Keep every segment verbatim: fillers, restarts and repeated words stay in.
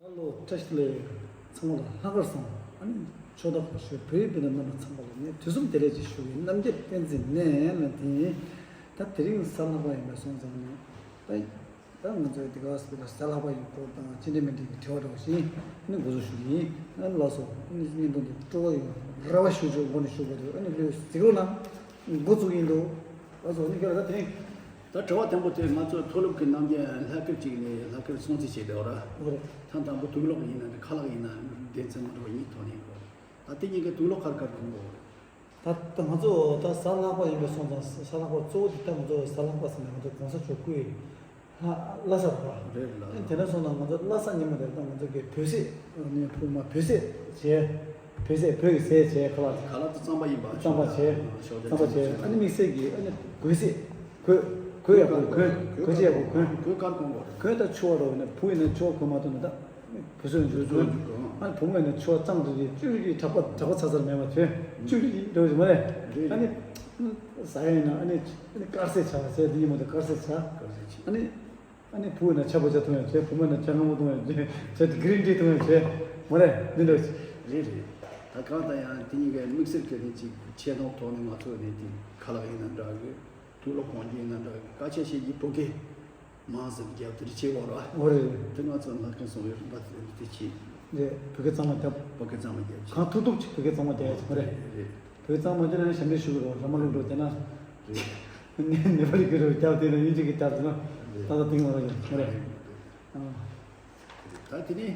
ཧ་ལོ། བཀྲ་ཤིས་བདེ་ལེགས། ཚང་མ་ལ་ལྷག་དཀར་བཟང་། ཨ་ནི་ཆོས་བདག་ཁ་ཤོད་བོད་ཡིག་སྤུན་ཟླ་རྣམ་པ་ཚང་མ་ལ་ངས་དུས་གསུམ་བདེ་ལེགས་ཅེས་ཞུ་གི་ཡིན། རྣམ་རྒྱལ་བསྟན་འཛིན་ནས་ལ་དེ་ཡིན། ད་དེ་རིང་གཟའ་ལྷག་པ་ཡིན་པ་སོང་ཙང་ནས་ད་ད་ང་ཚོའི་འདི་ག་ས་གཟའ་ལྷག་པ་ཡིན་སྐོར་དང་ཅི་འདྲ་མི་འདྲ་གི་དྲི་བ་འདྲ་བོ་ཞིག་ཨ་ནི་འགོ་འཛུགས་ཞུ་གི་ཡིན། ཨ་ནི་ལགས་སོ། ཨ་ནི་བརྙན་ཐུང་འདི་སྤྲོ་བ་ཡོད། རེ་བ་ཞུ་ཆོག་མགོ་ནས་ཞུ་དགོས་འདུག་ཨ་ནི་ལོས་གཟིགས་རོགས་གནང་། འགོ་བཙུགས་ཡིན་འདུག་ལགས་སོ། ཨ་ནི་ཁྱོད་ལ་ད་དེ་རིང་། ད་དྲི་བ་དང་པོ་དེ་ང་ཚོ་མཐོ་སློབ་ཀྱི་རྣམ་རྒྱལ་ལྷག་དཀར་གཅིག་ནས་ལྷག་དཀར་སྲུང་བརྩི་བྱས་པའི་འོག་ར། འོ་རེད། ཐ་དང་པོ་དུག་ལོག་ཡིན་ན་ཁ་ལག་ཡིན་ན་སྡེ་ཚན་མ་འགྲོ་བ་གཉིས་ཐོག་ནས་གོ། ད་དེ་གཉིས་ཀའི་དུག་ལོག་ག་རེ་ག་རེ་གོན་དགོས་རེད། ད་ད་ང་ཚོ་ད་གཟའ་ལྷག་པ་ཡིན་པ་སོང་ཙང་གཟའ་ལྷག་པ་གཙོ་བོ་དེ་ད་ང་ཚོ་གཟའ་ལྷག་པ་ཟེར་ན་ང་ཚོ་གོང་ས་མཆོག་སྐུའི་ལྷ་བླ་གཟའ་རེད་པ། རེད་ལ། ཨ་ནི་དེ་འདྲ་སོང་ན་ང་ཚོ་བླ་གཟའ་ཉིན་མོ་དེ་ད་ང་ཚོ་གི་བོད་ཟས་ནས་ཕུག་མ་བོད་ཟས་བྱས། བོད་ཟས་བོད་ཀྱི་ཟས་བྱས་ཁ་ལག་ཁ་ལག་ཏུ་གཙང་པ་ཡིན་པ། གཙང་པ་བྱས། ཤོག་གཙང་པ་བྱས། ཨ་ནི་དམིགས་བསལ་གྱི་ཨ་ནི་གོས་ཟས། གོས། གོས་ཡག་པོ་གོན། གོས་ཆས་ཡག་པོ་གོན། གོས་དཀར་གོན་དགོས་རེད། གོས་ད་ཆུ་བ་རོ་ནས་བུ་ཡིན་ན་ཆུ་བ་གོན་མ་ཐུབ་ན་ད་བུ་སོན་འཇུ་འཇུ། ཨ་ནི་བུ་མོ་ཡིན་ན་ཆུ་བ་གཙང་དུ་ཡིན་བཅུ་རི་གྲགས་པ་གྲགས་པ་ཚ་ཚར་མེད་པ་བྱོས། བཅུ་རི་འགྲོ་བཞིན་མ་རེད། ཨ་ནི་ཟ་ཡ་ཡིན་ན་ཨ་ནི་ཨ་ནི་དཀར་ཟས་བྱ་ཟས་འདི་ཡིན་མ་ཐུབ་དཀར་ཟས་བྱ། ཨ་ནི། ཨ་ནི་བུ་ཡིན་ན་ཇ་བོ་ཇ་འཐུང་ཡང་བྱས། བུ་མོ་ཡིན་ན་ཇ་མངར་མོ་འཐུང་ཡང་བྱས། ཇ་གི་རིན་ཊི་འཐུང་ཡང་བྱས། མ་རེད་འདི་འདྲ། རེད་རེད། ད་གང་ལྟར་ཡང་དེ་གཉིས་ཀའི་དམིགས་བསལ་གྱི་ནི་ཅིག་ཆེ་མཐོང་ཐོག་ནས་ང་ཚོ་ནི་དེ་ཁ་ལག་ཡིན་ན་འདྲ་གི། དུག་ལོག་གོན་རྒྱུ་ཡིན་ན་འདྲ་གི། སྐད་ཆ་བཤད་རྒྱུ་བོད་སྐད་མང་ཙམ་རྒྱབ་དེ་རེད་བྱེད་དགོས་ར། འོ་རེད། དེ་ང་ཚོ་ལྷག་དཀར་སྲུང་བའི་རིམ་པ་དེ་བྱེད། རེད། བོད་སྐད་གཙང་མ་རྒྱབ། བོད་སྐད་གཙང་མ་རྒྱབ་བྱེད། གང་ཐུབ་ཐུབ་ཅིག་བོད་སྐད་གཙང་མ་རྒྱབ་ཡ་ཅིག་མ་རེད། རེད་རེད། བོད་གཙང་མ་བྱས་ན་ཞབས་འདྲེན་ཞུ་གི་རེད། ར་མ་ལུག་འགྲོ་བསྡད་ན། རེད། ནེ་པ་ལི་གི་རུ་རྒྱབ་དེ་ན་ཡིན་གཅིག་གི་རྒྱབ་དེ་ན། ད་ལྟ་དེང་བ་ར་ཡོད་མ་རེད། ཨ། ད་དེ་ནི།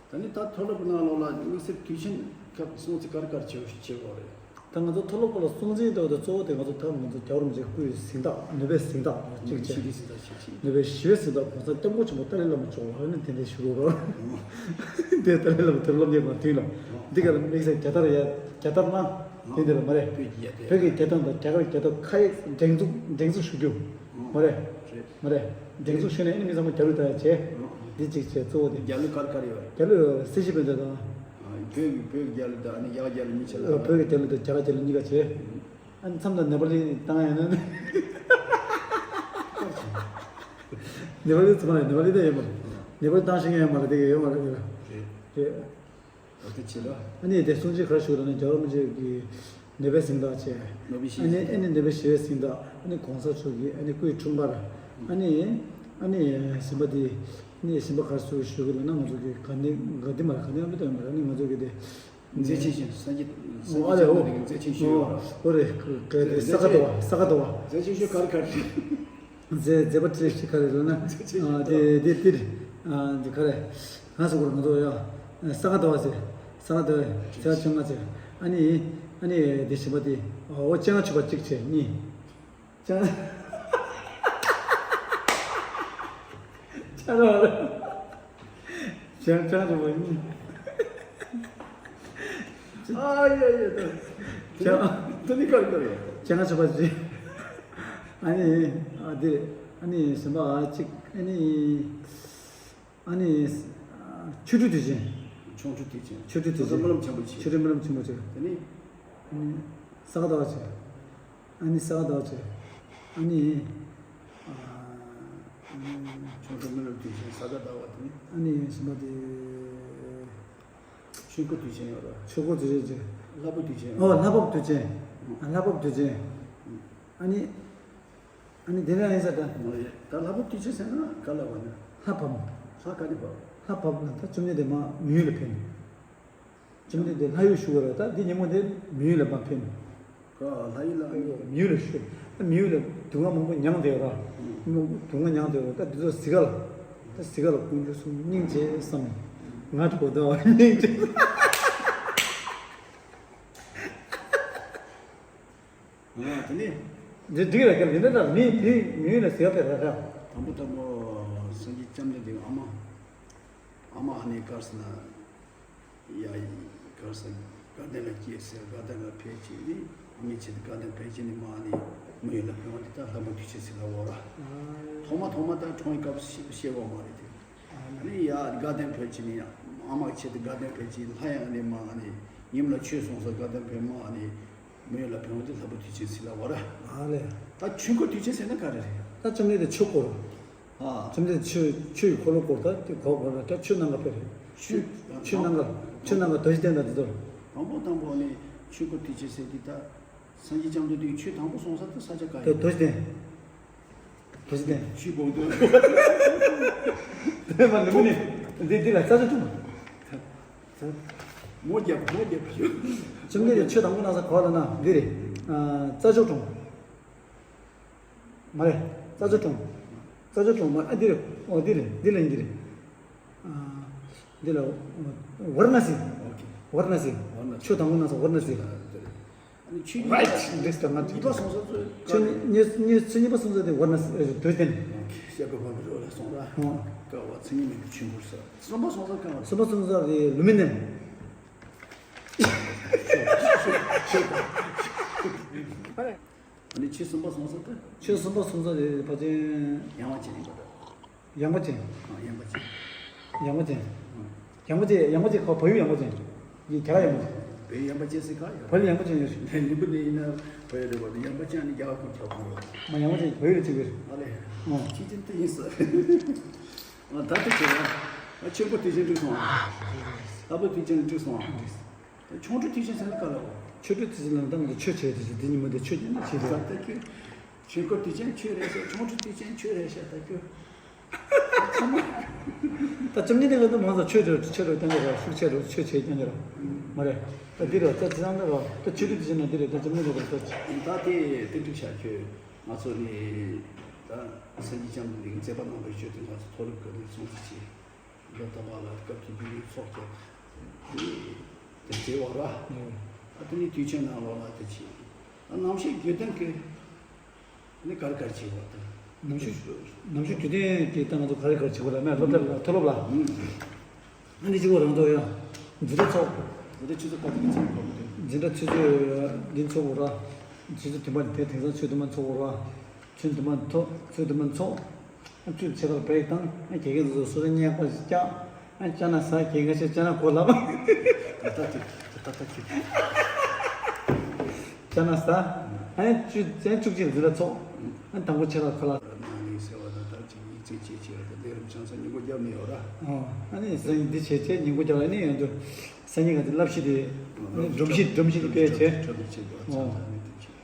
ད་ནི་ད་མཐོ་སློབ་ནང་ལོགས་ལ་དམིགས་བསལ་དུས་ཆེན་སྐབས་སྲུང་བརྩི་ག་རེ་ག་རེ་བྱེད་བྱེད་དགོས་རེད། ད་ང་ཚོ་མཐོ་སློབ་སྐོར་ལ་སྲུང་བརྩི་འདྲ་བོ་དེ་གཙོ་བོ་དེ་ང་ཚོ་ད་ང་ཚོ་རྒྱལ་བ་རིན་པོ་ཆེའི་སྐུའི་གཟེངས་རྟགས་ནོ་བེལ་གཟེངས་རྟགས་གཅིག་བྱས། ཞི་བདེའི་གཟེངས་རྟགས་ཞེས་བྱས། ནོ་བེལ་ཞི་བའི་གཟེངས་རྟགས་༸གོང་ས་༸སྐྱབས་མགོན་ཆེན་པོ་ཏཱ་ལའི་བླ་མ་མཆོག་ལ་ནི་དེ་འདྲ་ཞུ་རོགས་རོགས། དེ་ཏཱ་ལའི་བླ་མ་དེར་སློབ་གཉེར་དགོས་དུས་ལ། འདི་ག་ལ་དམིགས་བསལ་རྒྱལ་དར་ཡ་རྒྱལ་དར་གནང་། དེ་འདི་ལ་མ་རེད། བོད་ཀྱི་རྒྱལ་དར། བོད་ཀྱི་རྒྱལ་དར་དང་རྒྱ་གར་རྒྱལ་དར་ཁ་ཡེ་སྒྲེང་འཛུགས་སྒྲེང་འཛུགས་ཞུ་རྒྱུ། མ་རེད། རེད། མ་རེད། སྒྲེང་འཛུགས་ཞུས་ནས་ཨ་ནི་མི་ཚང་མ་རྒྱ་ལུགས་ལྟ་ཡ་བྱས། འདི་གཅིག་བྱས་གཙོ་བོ་དེ། རྒྱ་ལུགས་ག་རེ་ག་རེ་ཡོད་རེད། རྒྱ་ལུགས་སྲིད་ཞི་བོད་དོན་དང་། བོད་ཀྱི་བོད་ཀྱི་རྒྱ་ལུགས་དང་ཨ་ནི་རྒྱ་གར་རྒྱ་ལུགས་གཉིས་ཆ་ལ། བོད་ཀྱི་རྒྱ་ལུགས་དང་རྒྱ་གར་རྒྱ་ལུགས་གཉིས་ཀ་བྱས། ཨ་ནི་མཚམས་དང་ནེ་པ་ལི་བཏང་ཡ་ཡིན་ན། ནེ་པ་ལི་ཚང་མ་ལ་ནེ་པ་ལི་ད་ཡོད་མ་རེད། ནེ་པ་ལི་བཏང་ཤེས་མཁན་ཡོད་མ་རེད། དེ་ག་ཡོད་མ་རེད། རེད། རེད། ཨ་ནི་དེ་སྲུང་བརྩི་ག་རེ་ཞུ་དགོས་ལབ་ན་རྒྱལ་བ་རིན་པོ་ཆེ་གི་ནོ་བེལ་གཟེངས་རྟགས་བྱས། ནོ་བེལ་ཞི་བའི་གཟེངས་རྟགས། ཨ་ནི་ཨ་ནི་ནོ་བེལ་ཞི་བའི་གཟེངས་རྟགས། ཨ་ནི་གོང་ས་མཆོག་གི་ཨ་ནི་སྐུའི་འཁྲུངས་སྐར། ཨ་ནི་ཨ་ནི་གཞན་པ་དེ་ཨ་ནི་གཞན་པ་ག་རེ་ཞུ་ཞུ་གི་ལབ་ན་ང་ཚོ་གི་ག་ནི་ག་དེ་མ་རེད། ག་ནི་ཨ་མི་ལྟ་ཡོད་མ་རེད། ཨ་ནི་ང་ཚོ་གི་དེ། མཛད་ཆེན་ཞིག་སངས་རྒྱས་སངས་རྒྱས་ཨོ་ཨ་རེ་ཨོ་བསྟན་པ་གི་མཛད་ཆེན་ཞུ་ཡོད་ར། ཨོ་རེད། ག་ག་དེ་ས་ག་ཟླ་བ་ས་ག་ཟླ་བ། མཛད་ཆེན་ཞུ་ག་རེ་ག་རེ། མཛད་མཛད་པ་ཁྲི་ཞིག་ག་རེ་ལབ་ན། ཨ་དེ་དེ་དེ་རེད། ཨ་འདི་ག་རེ། ང་ཚོ་གོ་ང་ཚོ་ཡ། ས་ག་ཟླ་བ་ཟེར། ས་ག་ཟླ་བ་ཟེར་བ་ཆུང་ང་ཟེར། ཨ་ནི་ཨ་ནི་དེ་བཞིན་པ་དེ། ཨོ་སྤྱན་སྔ་ཕྱུ་པ་གཅིག་བྱས་གཉིས། སྤྱན་སྤྱན་སྔ་ཕྱུ་པ་གཉིས། ཨ་ཡ་ཡ་ད། སྤྱན་ད་ནི་ག་རེ་ག་རེ། སྤྱན་སྔ་ཕྱུ་པ་གཅིག་ཨ་ནི་ཨ་དེ་ཨ་ནི་གཞན་པ་ཨ་གཅིག་ཨ་ནི། ཨ་ནི། ཆོ་འཕྲུལ་དུས་ཆེན། ཆོ་འཕྲུལ་དུས་ཆེན། ཆོ་འཕྲུལ་དུས་ཆེན། ཆོ་འཕྲུལ་སྨོན་ལམ་ཆེན་པོ་ཆེ། ཆོ་འཕྲུལ་སྨོན་ལམ་ཆེན་པོ་ཆེ། དེ་ནི། ཨ་ནི། ས་ག་ཟླ་བ་ཆེ། ཨ་ནི་ས་ག་ཟླ་བ་ཆེ། ཨ་ནི། ཨ་ནི། ཆོ་འཕྲུལ་སྨོན་ལམ་དུས་ཆེན་ས་ག་ཟླ་བ་དེ་ནི། ཨ་ནི་གཞན་པ་དེ། ཆོས་འཁོར་དུས་ཆེན་ཡོད་ར། ཆོས་འཁོར་དུས་ཆེན་ཆེ། ལྷ་བབས་དུས་ཆེན་ཡོད་ར། ཨོ་ལྷ་བབས་དུས་ཆེན། ཨ་ལྷ་བབས་དུས་ཆེན། ཨ་ནི། ཨ་ནི་དེ་ནས་ཨ་ནི་ས་ད། ད་ལྷ་བབས་དུས་ཆེན་ཟེར་ན་ག་ལ་བ་ན། ལྷ་བབས། ལྷ་ག་ནི་བབས། ལྷ་བབས་ན་ད་བཅོམ་ལྡན་འདས་མ་མི་ཡུལ་ལ་ཕེབས། བཅོམ་ལྡན་འདས་ལྷ་ཡུལ་བཞུགས་པ་རེད། ད་འདི་ཉིན་མོ་དེ་མི་ཡུལ་ལ་མ་ཕེབས། ག་ལྷ་ཡུལ་ལ་མི་ཡུལ་ལ་བཞུགས། ད་མི་ཡུལ་ལ་སྡུག་བསྔལ་མང་པོ་མྱངས་བསྡད་ཡོད་ར། སྡུག་བསྔལ་མྱངས་བསྡད་ཡོད་ར། ད་འདི་ཚོ་གཟིགས་ག་ལ། ད་གཟིགས་ག་ལ་དཀོན་མཆོག་གསུམ་སྙིང་རྗེ་བསམ། ང་གྲོགས་ད་སྙིང་རྗེ། ཨ་དེ་ནས། འདི་འགྲིག་རེད་ཀྱང་འདི་འདྲ་མི་དེ་མི་ཡུལ་ལ་ཟེར་བ་དེ་རེད་ར། དང་པོ་དང་པོ་སངས་རྒྱས་བཅོམ་ལྡན་འདས་ཨ་མ། ཨ་མ་ཨ་ནེ་གར་སོང་ན། ཡ་ཡི་གར་སོང་དགའ་ལྡན་ལ་སྐྱེས་ཟེར་དགའ་ལྡན་ལ་ཕེབས་ཀྱིན་ནི་ཨ་མའི་ཆེད་དུ་དགའ་ལྡན་ཕེབས་ཀྱིན་ནི་མ་ཨ་ནེ་མི་ཡུལ་ལ་ཕེབས་པ་འདི་ད་ལྷ་མོ་དུས་ཆེན་ཟེར་ལ་འོ་ར། ཐོག་མ་ཐོག་མ་ད་འཁྲུངས་པའི་སྐབས་ཤེས་པ་མ་རེད་དེ། ཨ་ནི་ཡ་དགའ་ལྡན་ཕེབས་ཀྱིན་ནི་ཨ་མ་ཆེད་དུ་དགའ་ལྡན་ཕེབས་ཀྱིན་ལྷ་ཡང་ཨ་ནེ་མ་ཨ་ནེ་ཉིམ་ལ་ཆོས་གསུངས་ས་དགའ་ལྡན་ཕེབས་མ་ཨ་ནེ། མི་ཡུལ་ལ་ཕེབས་པ་འདི་ལྷ་བབས་དུས་ཆེན་ཟེར་ལ་བ་ར། ཨ་ལས། ད་ཆོས་འཁོར་དུས་ཆེན་ཟེར་ན་ག་རེ་རེད། ད་བཅོམ་ལྡན་འདས་ཆོས་འཁོར། ཨ། བཅོམ་ལྡན་ཆོས་ཆོས་ཀྱི་འཁོར་ལོ་བསྐོར། ད་དེ་གོ་གོ་ན་ད་ཆོས་རྣམ་པ་ཕེབས་རེད། ཆོས་ཆོས་རྣམ་པ་ཆོས་རྣམ་པ་དོ་ཞིག་བསྟན་དང་དེ་ཚོར། དང་པོ་དང་པོ་ནི་ཆོས་འཁོར་དུས་ཆེན་ཟེར་དེ་ད་སངས་རྒྱས་བཅོམ་ལྡན་འདས་ཀྱིས་ཆོས་དང་པོ་གསུངས་ས་དེ་ས་ཆ་ག་ཡིན། དོ་ཞིག་བསྟན། དོ་ཞིག་བསྟན། ཆོས་གོང་དུ། དེ་མ་ནི་མི་ནི་འདི་འདི་ལ་རྩ་ཆོག་ཐུང་། མོ་རྒྱབ་མོ་རྒྱབ་ཞུ། བཅོམ་ལྡན་འདས་ཆོས་དང་པོ་གནང་ས་ག་ལ་ན་འདི་རེད། རྩ་ཆོག་ཐུང་། མ་རེད། རྩ་ཆོག་ཐུང་། རྩ་ཆོག་ཐུང་མ་ཨ་འདི་རེད། ཨོ་འདི་རེད། འདི་ལ་འདི་རེད། འདི་ལ་ཝར་ན་སི། ཝར་ན་སི། ཆོས་དང་པོ་གནང་ས་ཝར་ན་སི། ཆོས་རེད་འདི་ལྟར་ང་གཉིས་པ་སོང་ས་ཚོས། ཆོས་གཉིས་གཉིས་ཆོས་གཉིས་པ་སོང་ས་དེ་ཝར་ན་སི་དོ་ཞིག་བསྟན། བཤད་པ་བབ་རོ་ལ་སོང་ར། ཀ་བ་མཚན་ཉིད་མེད་པའི་ཆོས་འཁོར་ས། གསུམ་པ་སོང་ས་ཀ་བ། གསུམ་པ་སོང་ས་དེ་ལུ་མི་ནན། ཨ་ནི་ཆོས་གསུམ་པ་སོང་ས་ད། ཆོས་གསུམ་པ་སོང་ས་དེ་ཕལ་ཆེར། ཡང་བ་ཅན་ཡིན་པ་ད། ཡངས་པ་ཅན། ཨ་ཡངས་པ་ཅན། ཡངས་པ་ཅན། ཨ། ཡངས་པ་ཅན་ཡངས་པ་ཅན་ཁ་བལ་ཡུལ་ཡངས་པ་ཅན། ཡིན་རྒྱ་གར་ཡངས་པ་ཅན། བལ་ཡུལ་ཡངས་པ་ཅན་ཟེར་ག་ཡོད། བལ་ཡུལ་ཡངས་པ་ཅན་ཡོད་རེད། ལན་ལིམ་བུ་ནས་ཡིན་ན་བལ་ཡུལ་རེད་བ། ཡངས་པ་ཅན་ནི་རྒྱ་གར་ཁོངས་ཁྱབ་ཁོངས་རེད། མ་ཡངས་པ་ཅན་བལ་ཡུལ་ལ་གཅིག་རེད། ཨ་ལས། ཨ། ཁྱི་ཅན་དེ་ཡིན་ཟེར། ཨ་ད་དེ་བྱས་ན། ཨ་ཆོས་འཁོར་དུས་ཆེན་འགྲིག་སོང་ཨ། ལྷ་བུ་དུས་ཆེན་འགྲིག་སོང་ཨ། ཆོ་འཕྲུལ་དུས་ཆེན་ཟེར་ག་ལ་བ། ཆོ་འཕྲུལ་དུས་ཆེན་ལ་ད་ང་ཚོ་ཆོས་བྱས་དུས་ཆེན་དེ་ཉིན་མོ་དེ་ཆོས་ཀྱི་ནི་བྱེད་དུས། ད་ལྟ་ཁྱོད། ཆོས་འཁོར་དུས་ཆེན་ཆོས་རེད་ཤག་ཆོ་འཕྲུལ་དུས་ཆེན་ཆོས་རེད་ཤག་ད་ཁྱོད། ད་བཅོམ་ལྡན་འདས་ཀྱིས་མང་ཚོགས་ཆོས་རེད་ཆོས་རེད་བསྟན་གྱི་རེད། ཤུགས་ཆེ་རེད་ཆོས་ཆེ་བསྟན་གྱི་རེད། མ་རེད། ད་འདི་རེད་ད་དེ་ཚང་ད་རེད་ད་ཆོས་འཕྲུལ་དུས་ཆེན་ན་འདི་རེད་ད་བཅོམ་ལྡན་འདས་ཀྱིས་ད། ད་དེ་དེ་འགྲིག་ཤག་ཁྱོད། ང་ཚོ་ནི་ད་སངས་རྒྱས་བཅོམ་ལྡན་འདས་ཀྱི་མཛད་པ་རྣམ་པར་བརྗོད་དེ་ང་ཚོ་མཐོ་སློབ་ཀྱི་ནས་སོང་ཚེ་ཆེ། ལོ་རྟག་པར་ལ་སྐབས་དེ་དུས་ཚོགས་རྒྱག་དེ་དེ་བྱེད་བར་བ། ཨ་དེ་ནི་དུས་ཆེན་ནང་ལོགས་ལ་དེ་བྱེད། ཨ་རྣམ་ཤེས་བརྒྱུད་ལྡན་གྱི་ནི་གར་གར་བྱེད་བ་དང་། རྣམ་ཤེས་རྣམ་ཤེས་བརྒྱུད་ལྡན་གྱི་ད་ང་ཚོ་གར་གར་བྱེད་བ་ལ་མེད་སློབ་གྲྭ་ལ་མཐོ་སློབ་ལ། ཨ་ནི་གཅིག་པོ་རང་ཚོ་ཡང་འཛིན་གྲྭ་ཚོགས། འཛིན་གྲྭ་ཆུ་ཚོད་བཀའ་ཐུབ་ཀྱི་ཚོགས་ཁག་དེ། འཛིན་གྲྭ་ཆུ་ཚོད་འདི་ཚོགས་དགོས་ར། ཆུ་ཚོད་བདུན་པ་དེ་དེང་སང་ཆུ་ཚོད་བདུན་པ་ཚོགས་དགོས་ར། ཆུ་ཚོད་བདུན་པ་ཚོགས་ཆུ་ཚོད་བདུན་པ་ཚོགས། ཨ་ཆུ་ཚོད་ཕྱེད་ཀར་བྷེ་རེག་བཏང་། ཨ་དགེ་རྒན་ཚོ་སོ་སོ་སྙེག་པ་ཞིག་བཀྱག་ཨ་ཅ་ན་ཟ་དགེ་རྒན་ཆེ་ཅ་ན་གོ་ལབ། ད་ལྟ་ཅིག་ད་ལྟ་ཅིག་ཅ་ན་ཟ། ཨ་ཡང་བཅུ་ཡང་བཅུ་གཅིག་འཛིན་གྲྭ་ཚོགས། ཨ་དང་པོ་ཆེ་ལ་ཁ་ལག་ནང་ནས་ཟེར་བ་ད་ལྟ་ཅིག་ཡིག་ཚད་ཆེ་ཆེ་བ་དང་ལས་རིམ་བྱང་ས་ཉིན་གུང་རྒྱབ་ནས་ཡོད་ར། ཨོ། ཨ་ནི་ཟ་ཡིན་འདི་བྱས་བྱས་ཉིན་གུང་རྒྱབ་ལ་ནི་ཡོང་དུས་ས་ཉིན་ག་དེ་བསླབ་གཞི་དེ་ནི་སྒྲོམ་གཞི་སྒྲོམ་གཞི་དེ་སྤེལ་བྱས། ཁྲབ་ཁྲབ་ཁྲབ་ཨོ། ཁྲབ་ནས་དེ་བྱས།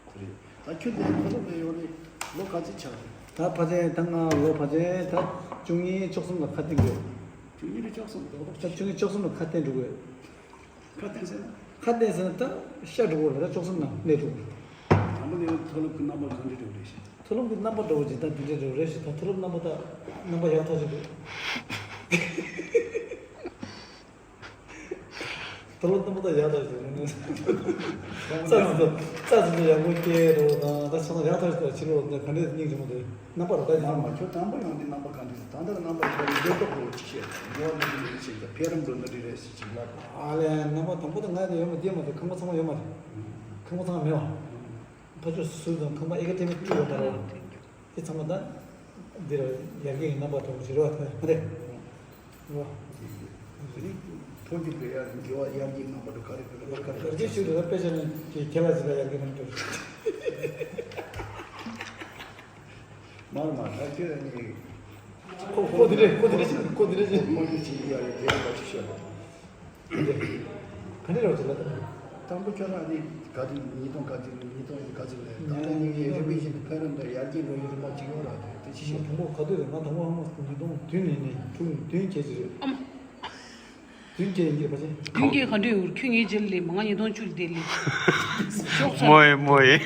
དེ་རེད། ད་ཁྱོད་དེ་ཁ་ལོ་མེད་ཡོང་ནས་ལོ་ག་ཚོད་ཆགས་རེད། ད་ཕལ་ཆེར་ད་ང་ལོ་ཕལ་ཆེར་ད་བཅུ་གཉིས་བཅུ་གསུམ་ལ་ཁ་གཏད་དགོས། བཅུ་གཉིས་རེད་བཅུ་གསུམ་ལོ་ད་བཅུ་གཉིས་བཅུ་གསུམ་ལ་ཁ་གཏད་འགྲོ་དགོས། ཁ་གཏད་ཟེར་ན། ཁ་གཏད་ཟེར་ན་ད་ཤ་འགྲོ་དགོས་རེད་ད་བཅུ་གསུམ་ནང་གནས་འགྲོ་དགོས། དང་པོ་ནས་མཐོ་སློབ་ཀྱི་རྣམ་པ་གང་འདྲ་འགྲོ་རེད་ཤག་མཐོ་སློབ་ཀྱི་རྣམ་པ་འགྲོ་བ་ཇི་ལྟར་འདི་འདྲ་འགྲོ་རེད་ཤག་ད་མཐོ་སློབ་རྣམ་པ་ད་རྣམ་པ་ཡག་ཐག་ཆོད་འདུག་མཐོ་སློབ་རྣམ་པ་ད་ཡག་ཐག་ཆོད་འདུག་རྩ་ཟིན་ཚོ་རྩ་ཟིན་ཚོ་ཡག་པོ་སྐྱེས་འགྲོ་དང་ད་ཆ་ཚང་ཡག་ཐག་ཆོད་ཕྱི་ལོགས་ད་ག་འདྲས་སྙིང་རྗེ་མོ་འདུག་རྣམ་པ་རོ་ད་ཡག་མ་ཁྱོད་དང་པོ་ཡོང་དུས་རྣམ་པ་གང་འདྲས་ད་ལྟ་རྣམ་པ་ཁྱོད་ལ་འདོད་སྟོབས་རོ་ཅི་བྱེད་འགྱུར་བ་འདི་འདྲས་བྱེད་ཀྱང་འཕེལ་རིམ་འགྲོ་འདི་འདྲས་རེད་ཟེར་ཅིག་ལབ། ཨ་ལས་རྣམ་པ་དང་པོ་ད་ང་དེ་ཡོད་མ་རྒྱས་མ་དེ་ཁང་པ་ཚང་མ་ཡོད་མ་རེད། ཁང་པ་ཚང་མ་མེད་བ། ཕ་ཆོས་ཟུར་དང་ཁང་པ་ཨེ་ཀ་ཏེ་མི་བཅུ་ཡོད་པ་རེད། དེ་ཚང་མ་ད་འདིར་ཡར་རྒྱས་ཀྱི་རྣམ་པ་འདྲ་པོ་ཞིག་རེད་བ་དེ་མ་རེད། རེད་བ། དེ་ནི་ཐོག་གི་བེ་ཡར་འགྱུར་བ་ཡར་རྒྱས་རྣམ་པ་འདྲ་ག་རེ་ག་རེ་ག་རེ་ཡར་རྒྱས་ཞུ་རེད་བ། དཔེ་བྱས་ན་དེ་ཁྱེད་ལ་ཟིན་ལ་ཡར་རྒྱས་རྣམ་པ་འདྲ་པོ་ཞིག་མར་མར་ལྷག་ཁྱོད་ནི། ཁོ་ཁོ་དེ་རེད་ཁོ་དེ་རེད་ཁོ་དེ་རེད། ཁོ་ཁོ་དེ་ཅིག་ཡ་རེད་དེ་རེད་པ་ཅིག་ཤོད་དང་། ག་འདྲ་རེད་ཅིག་ལ་ད། དང་པོ་ཁྱོད་རང་ནི་ག་དུས་ཉིས་སྟོང་ག་ཅིག་ལ་ཉིས་སྟོང་ག་ཅིག་ལ་ད་ལྟ་ཉིན་ངའི་རིམ་པས་བཞིན་དུ་འཕེལ་རིམ་དང་ཡར་རྒྱས་འགྲོ་ཡི་རིམ་པ་ཅིག་ཡོད་ར་དེ་དེ་ཅིག་ཤོད་དང་། དང་པོ་ག་དུས་རེད་ང་དང་པོ་ཧ་མ་ཉིས་སྟོང་བདུན་ནས་ནས་དྲུག་བདུན་བརྒྱད་ཅིག་རེད། བདུན་བརྒྱད་ཡིན་གྱི་རེད་པ་ཅིག་བདུན་བརྒྱད་ག་འདྲས་ཡོད་ཁྱོད་ངའི་རྗེས་ལ་སླེབས་མ་ང་ཉིས་སྟོང་བཅུ་ལ་དེ་སླེབས། ཤོག་ཚ། མོ་ཡེ་མོ་ཡེ།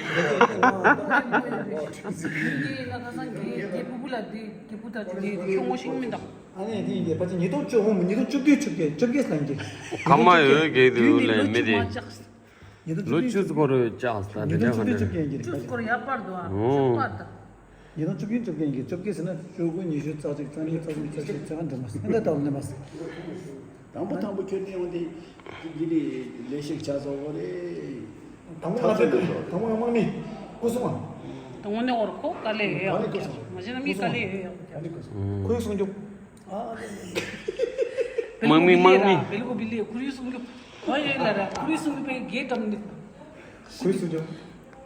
བདུན་བརྒྱད་ཡིན་ན་ཁ་སང་རྒྱལ་རྒྱལ་ཕུ་བུ་ལ་དེ་རྒྱལ་ཕུ་ད་དེ་དེ་ཁྱོད་ངོ་ཤེས་ཀྱི་མིན་ད། ཨ་ནི་དེ་ཡིན་གྱི་ཕལ་ཆེར་ཉིས་སྟོང་བཅུ་འོང་མི་ཉིས་སྟོང་བཅུ་བདུན་བཅུ་བརྒྱད་བཅུ་བརྒྱད་ཟེར་ཡིན་གྱི། ཁ་མ་ཡོད་གེ་དུ་ལས་མི་དེ། ཉིས་སྟོང་ལོ་བཅུ་ཙམ་སྐོར་བཅག་ས་དེ་ཉིས་སྟོང་བཅུ་བདུན་བཅུ་བརྒྱད་ཡིན་གྱི་རེད། བཅུ་སྐོར་ཡར་སྤར་འདུག་ཨ། ཨོ། བཅུ་སྐོར་ད། ཉིས་སྟོང་བཅུ་བདུན་བཅུ་བརྒྱད་ཡིན་གྱི་བཅུ་བརྒྱད་ཟེར་ན་བཅུ་དགུ་ཉི་ཤུ་རྩ་གཅིག་རྩ་གཉིས་རྩ་གསུམ་རྩ་བཞི་རྩ་ལྔ་འགྲོ་མ་སོང་། ཨེ་འདྲ་ལྟ་བུ་ནས་མ་སོང་། དང་པོ་དང་པོ་ཁྱོད་ནས་འོང་དེ་འདི་ནས་ལས་ཤིག་བྱ་བཟོ་བོ་རེད། དང་པོ་ང་ཚོ་དང་པོ་ང་དམག་མི་སྐུ་སྲུང་བ། དང་པོ་ནས་འོར་ཁོ་དཀའ་ལས་ཡོད་ཡོད་ཀྱང་མ་གཞི་ན་མི་དཀའ་ལས་ཡོད་ཡོད་ཀྱང་། ཁོའི་སྲུང་སྐྱོབ། དམག་མི་དམག་མི། བེལ་ཀོ་བི་ལི་ཁོ་རའི་སྲུང་སྐྱོབ་ག་ཡོད་ལ་ར་ཁོ་རའི་སྲུང་སྐྱོབ་པའི་རྒྱས་བཀྲམ་ནི། ཁོའི་སྲུང་སྐྱོབ།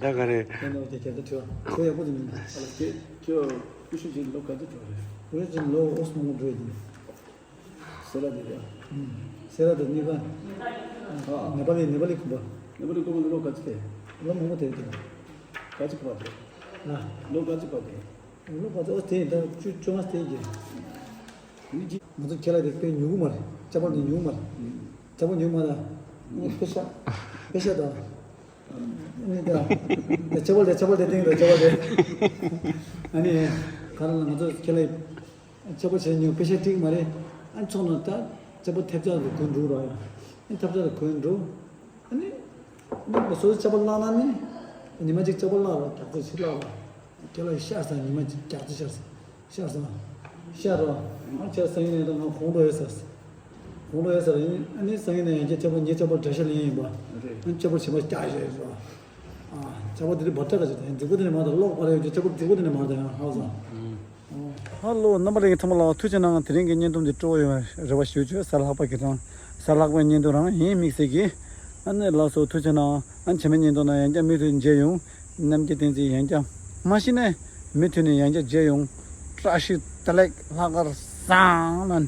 ད་ག་རེ། ཁྱེད་ནང་གི་ཁྱེད་ཚོ་ཁྱོད་ཁྱོད་ཡག་པོ་ཟིན་མིན། ཨ་ལ་ཁྱེད་ཁྱོད་ཀུ་ཤུ་ཅིག་ལོ་ག་ཚོད་འགྲོ་རེད། ཀུ་ཤུ་ཅིག་ལོ་ཨོ་སི་མང་པོ་འགྲོ་ཡིན། སེ་ར་དེ་རེད། སེ་ར་དེ་གཉིས་ཀ་ཨ་ནེ་པ་ལི་ནེ་པ་ལི་ཁུམ་པ། ནེ་པ་ལི་ཁུམ་པ་ལོ་ག་ཚོད་རེད། ལོ་མང་པོ་དེ་རེད། ག་ཚོད་ཕར་འགྲོ། ལ། ལོ་ག་ཚོད་ཕར་འགྲོ། ལོ་ག་ཚོད་ཨོ་དེ་ཡིན་ད་བཅུ་བཅོ་ལྔ་དེ་ཡིན། ང་ཚོ་ཁྱེད་ལ་དེ་དཔེ་ཉུང་གི་མ་རེད། ཅ་པལ་དེ་ཉུང་གི་མ་རེད། ཅ་པལ་ཉུང་མ་རེད། ཨ་ནི་པེ་ཤ། པེ་ཤ་དང་། ཨ་ནི་ད། ཅ་པལ་དེ་ཅ་པལ་དེ་སྟེང་དུ་ཅ་པལ་དེ། ཨ་ནི། ག་རེ་ལ་ང་ཚོ་ཁྱེད་ལ། ཅ་པལ་བྱས་ཉུང་པེ་ཤ་སྤྲད་ཀྱི་མ་རེད། ཨ་ནི་ཚོགས་ནང་ད། ཅ་པལ་ཐེབས་རྩ་དུ་གོན་འགྲོ་ར་ཡ། ཨ་ནི་ཐེབས་རྩ་དུ་གོན་འགྲོ། ཨ་ནི། ཨ་ནི་སོ་སོ་ཅ་པལ་བླངས་ན་ནི། ཉི་མ་གཅིག་ཅ་པལ་བླངས་ར་རྒྱག་རྩིས་ཕྱིར་བླངས་ར། ཁྱེད་ལ་ཤ་ཟ་ཉི་མ་གཅིག་རྒྱག་རྩིས་ཤར་ཟ། ཤ་ཟ། ཤ་རོ། ང་ཁྱེད་སང་ཉིན་ནས་ད་ང་ཁོང་ཁྲོ་ཡོད་ཟེར། ཁོང་ཁྲོ་ཡོད་ཟེར་ཡིན། ཨ་ནི་སང་ཉིན་ནས་ཡང་བསྐྱར་ཁྱེད་པོ་ངའི་ཁྱེད་པོ་འདྲ་ཤ་ལེན་ཡིན་པ། རེད། ཨ་ནི་ཁྱེད་པོ་བྱེད་པ་སྐྱག་ཞེས་ཟེར། ཨ་ཁྱེད་པོ་དེ་དུས་འབར་ཏྲ་ག་ཅིག་དང་འདི་གོ་དེ་ནས་མ་དང་ལོག་པ་རེད། ཁྱེད་པོ་འདི་གོ་དེ་ནས་མ་དང་ཡང་ཧ་ཟ། ཧ་ལོ། རྣམ་པ་ལྷན་རྒྱས་ཚང་མ་ལ་ཐུགས་རྗེ་གནང་། དེ་རིང་གི་བརྙན་ཐུང་འདི་སྤྲོ་བོ་ཡོང་བའི་རེ་བ་ཞུ་བྱོས། གཟའ་ལྷག་པ་གི་རང་གཟའ་ལྷག་པའི་བརྙན་ཐུང་རང་ཡིན་དམིགས་བསལ་གྱི། ཨ་ནི་ལགས་སོ། ཐུགས་རྗེ་གནང་། ཨ་ནི་བྱེད་མའི་བརྙན་ཐུང་ནང་ཡང་བསྐྱར་མུ་མཐུད་མཇལ་ཡོང་། རྣམ་རྒྱལ་བསྟན་འཛིན་ཡང་བསྐྱར་མ་གཞི་ནས་མུ་མཐུད་ནས་ཡང་བསྐྱར་མཇལ་ཡོང་། བཀྲ་ཤིས་བདེ་ལེགས། ལྷག་དཀར་བཟང་ལ།